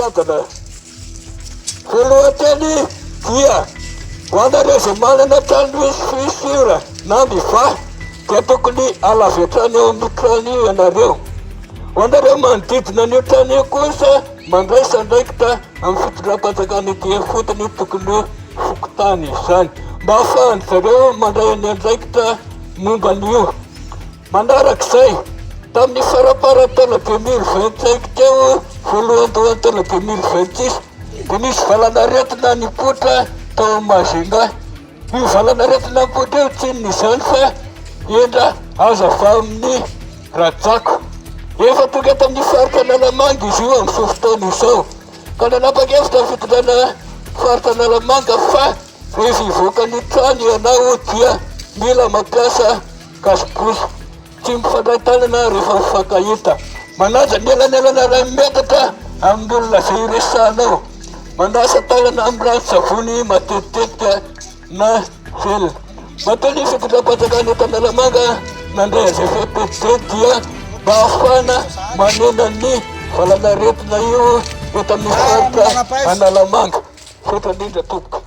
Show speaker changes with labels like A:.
A: miadana. Voalohan-teny dia ho anareo izay manana trano misy fissure na mivaha dia tokony hiala avy hatrany eo amin'io trano io ianareo. Ho anareo manodidina an'io trano io kosa mandraisa andraikitra amin'ny fitondram-panjakana ety ifotony tokony ho fokontany izany mba hahafahan-dry zareo mandray ny andraikitra momba an'io. Manarak'izay, tamin'ny faramparan'ny taona 2025 teo, voalohandohan'ny taona 2026, dia nisy valanaretina nipoitra tao Majunga. Io valanaretina nipoitra io tsy inona izany fa endra azo avy amin'ny rajako. Efa tonga eto amin'ny faritra Analamanga izy io amin'izao fotoana izao, ka nanapa-kevitra ny fitondrana faritra Analamanga fa rehefa hivoaka ny trano ianao dia mila mampiasa Cache-bouche, tsy mifandray tanana rehefa mifankahita. Manaja ny elanelana iray metatra amin'ny olona izay iresahanao. Manasa tanana amin'ny ranon-tsavony matetitetika na gel. Matoa ny fitondram-panjakana eto Analamanga nandray an'izay fepetra izay dia mba hahafahana manena ny valanaretina io eto amin'ny faritra Analamanga. Misaotra indrindra tompoko.